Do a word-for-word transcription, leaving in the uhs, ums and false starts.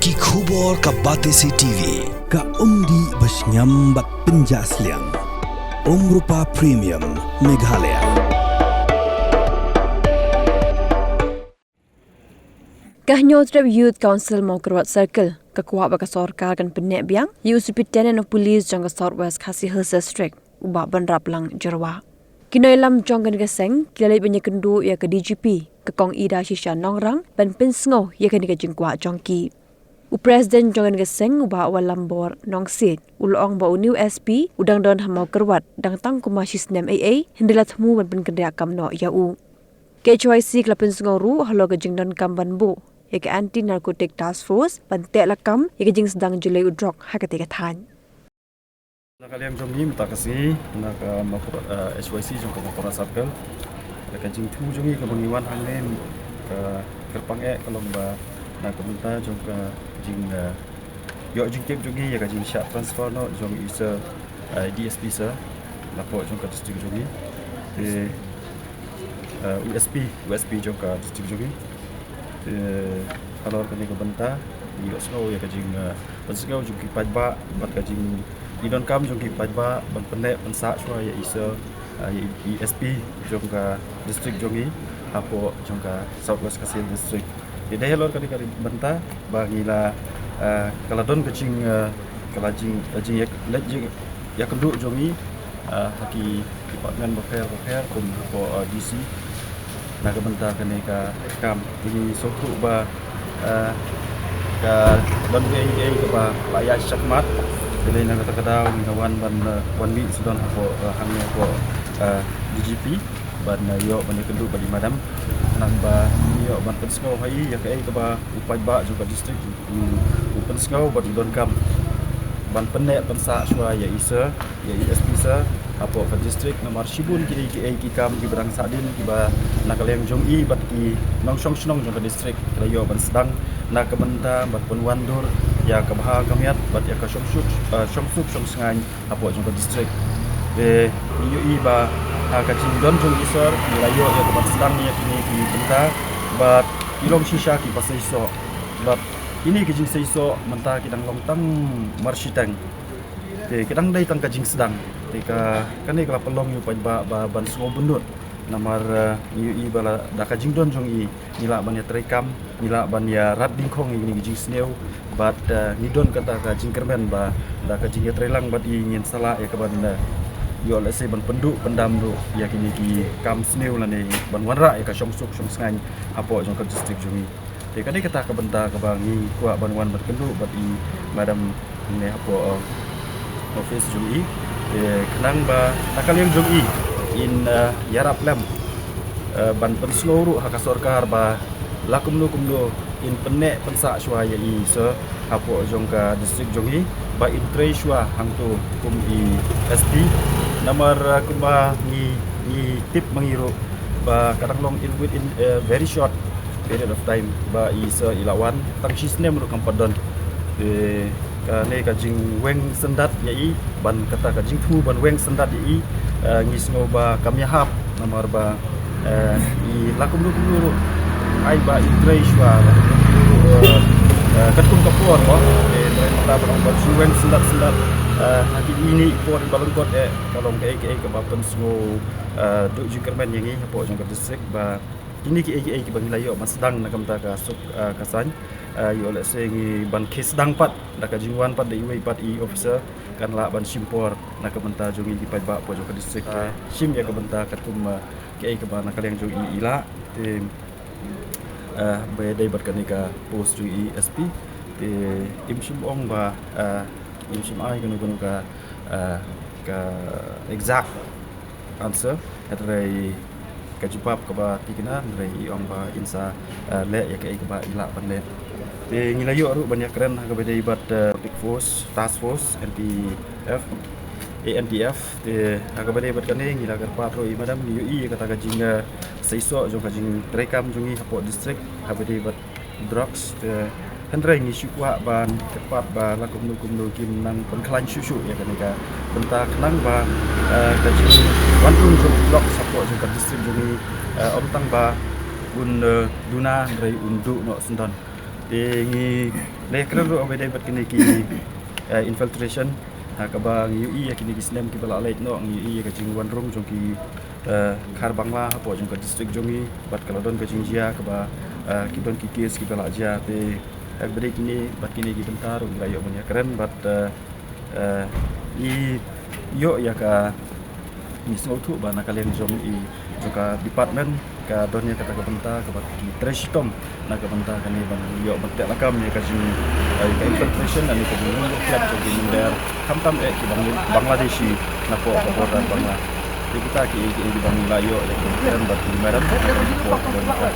Ki khubor ka Batesi T V, ka umdih ba shngiam bad pynjah sliang. Umrupa Premium, Meghalaya. Ka Hynñiewtrep Youth Council Mawkyrwat Circle ka kwah ba ka sorkar kan pynneh biang ïa u Superintendent of Police jong ka South West Khasi Hills District, u Bah Banraplang Jyrwa. Ki nongïalam jong kane ka seng ki la leit ban ïakynduh ïa ka D G P, ka Kong Ida Shisha Nongrang, ban pynsngew ïa kane ka jingkwah jong ki. U President jong kane ka seng, u Bah Walambor Nongsiej, u la ong ba une u S P u dang don ha Mawkyrwat dang tang kumba shi snem eiei, hynrei la thmu ban pynkynriah kam noh ïa u. Ka H Y C ka la pynsngew ruh halor ka jingdonkam ban buh ïa ka Anti Narcotic Task Force ban teh lakam ïa ka jingsdang jyllei u drok ha katei ka thaiñ. Na ka liang jong ngi mynta ka sngi, na ka Mawkyrwat, eh, H Y C jong ka Mawkyrwat Circle, na ka jingthmu jong ngi kaba ngi wan hangne, ka kyrpang eh ka long ba na ka bynta jong ka jing, eh, ïoh jingtip jong ngi ïa ka jingshah transfer noh jong i sir, eh, D S P sir, napoh jong ka district jong ngi. Te, eh, u S P, u S P jong ka district jong ngi. Te halor kane ka bynta, ngi ïohsngew ïa ka jing, eh, pynsngew jong ki paidbah bad ka jingdonkam jong ki paidbah ban pynneh pynsah shuwa ïa i sir, eh, ïa i S P jong ka district jong ngi, hapoh jong ka South West Khasi Hills District. Te dei halor kane ka bynta ba ngi la, eh, ka la don ka jing, eh, ka la jing, eh, jing ïa, leit jing ïakynduh jong ngi, eh, ha ki department bapher bapher kum hapoh, eh, D C. Na ka bynta kane ka kam, te ngi sngewthuh ba, eh, ka don kaei kaei kaba la ïaid shakhmat. Te dei na kata ka daw ngi la wan ban, eh, wan mih sdang hapoh, eh, hangne hapoh, eh, D G P ban, eh, ïoh ban ïakynduh bad i madam, khnang ba ngi ïoh ban pynsngew ha i ïa kaei kaba u paidbah jong ka district u, u pynsngew bad u donkam ban pynneh pynsah shuwa ïa i sir, ïa i S P sir, hapoh ka district, namar shibun kiei kiei ki kam kiba dang sahdien kiba na ka liang jong i bad ki nongshong shnong jong ka district ki la ïoh ban sdang na ka bynta ban pynwandur ïa ka bha ka miat bad ïa ka shongsuk, eh, shongsuk shongsngaiñ hapoh jong ka district. Te ngi ïohi ba ha ka jingdon jong i sir ngi la ïoh ïa ka ban sdang ïa kine ki bynta bad ki long shisha kiba seisoh. Bad kine ki jingseisoh mynta ki dang long tang marshiteng. Te ki dang dei tang ka jingsdang. Te ka, kane ka la pynlong ïa u paidbah ba ban sngewbynnud. Namar, eh, ngi ïohi ba la da ka jingdon jong i ngi lah ban ïatreikam, ngi lah ban ïarat dyngkhong ïa kine ki jingsniew. Bad, eh, ngi don kata ka jingkyrmen ba da ka jingïatreilang bad i ngin sa lah ïa ka ban, eh, ïoh lehse ban pynduh pyndam ruh ïa kine ki kam sniew lane ban wanrah ïa ka shongsuk shongsngaiñ hapoh jong ka district jong ngi. Te ka dei kata ka bynta kaba ngi kwah ban wan ban kynduh bad i madam ne hapoh, uh, office jong i. Te khnang ba na ka liang jong i in, uh, ïarap lem, uh, ban pynsngew ruh ha ka sorkar ba la kumno kumno in pynneh pynsah shuwa ïa i sir hapoh jong ka district jong i ba in trei shuwa hangto kum i S P. Namar, uh, kumba ngi, ngi tip ma ngi ruh ba ka dang long in within a very short period of time ba i sir i la wan, tang shi snem ruh kam pat don. Te kane ka jingweng syndat ïa i, ban kata ka jingthmu ban weng syndat ïa i, eh, ngi sngew ba kam ïahap, namar ba, eh, i la kumno kumno ruh ai ba i trei shuwa, eh, eh, katkum ka por mo. Te trai mynta ba long ba jingweng syndat syndat, eh, ha kine i por i ba lyngkot eh ka long kaei kaei kaba pynsngew, eh, duh jingkyrmen ïa ngi hapoh jong ka district ba kine kiei kiei kiba ngi la ïoh ban sdang na ka bynta ka suk, ah, ka saiñ. Ah, ïoh lehse ngi ban khie sdang pat da ka jingwan pat da iwei pat i officer kan lah ban shim por na ka bynta jong ngi ki paidbah hapoh jong ka district. Ah, shim ïa ka bynta katkum, ah, kiei kaba na ka liang jong i i lah. Te, ah, ba ïadei bad kane ka post jong i S P te im shym ong ba, ah, im shym ai kano kano ka, ah, ka exact answer, hynrei ka jubab kaba thikna, hynrei i ong ba in sa, eh, leh ïa kaei kaba i lah ban leh. Te ngi la ïoh ruh ban ïakren ha kaba dei bad, eh, Task Force, Task Force, N T F, A N T F, te ha kaba dei bad kane ngi la kyrpad ruh i madam ngi ïohi ïa kata ka jing, eh, seisoh jong ka jingtreikam jong ngi hapoh district, ha kaba dei bad drugs, te hynrei ngi shu kwah ban kyrpad ba la kumno kumno kim nang pynkhlaiñ shuh shuh ïa kane ka bynta khnang ba, eh, ka jingwan rung jong drugs hapoh jong ka district jong ngi, eh, ym tang ba un, eh, duna hynrei un duh noh syndon. Te ngi la ïakren ruh ha kaba ïadei bad kine ki, eh, infiltration, ha kaba ngi ïohi ïa kine ki snem kiba la leit noh, ngi ïohi ïa ka jingwan rung jong ki, eh, khar Bangla hapoh jong ka district jong ngi, bad ka la don ka jingjia kaba, eh, ki don ki case kiba la jia. Te ha kaba ïadei kine bad kine ki bynta ruh ngi la ïoh ban ïakren bad, eh, eh, ngi ïoh ïa ka, ngi sngewthuh ba na ka liang jong i, jong ka department ka don ïa kata ka bynta kaba ki trei shitom na ka bynta kane ban ïoh ban teh lakam ïa ka jing, eh, ka infiltration lane ka jingrung jong ki mynder, khamtam eh ki Bang-, Bangladeshi napoh ka border Bangla. Te kita ki, ki, kiba ngi la ïoh ïa ki kren bad ki Madan hapoh ka bynta.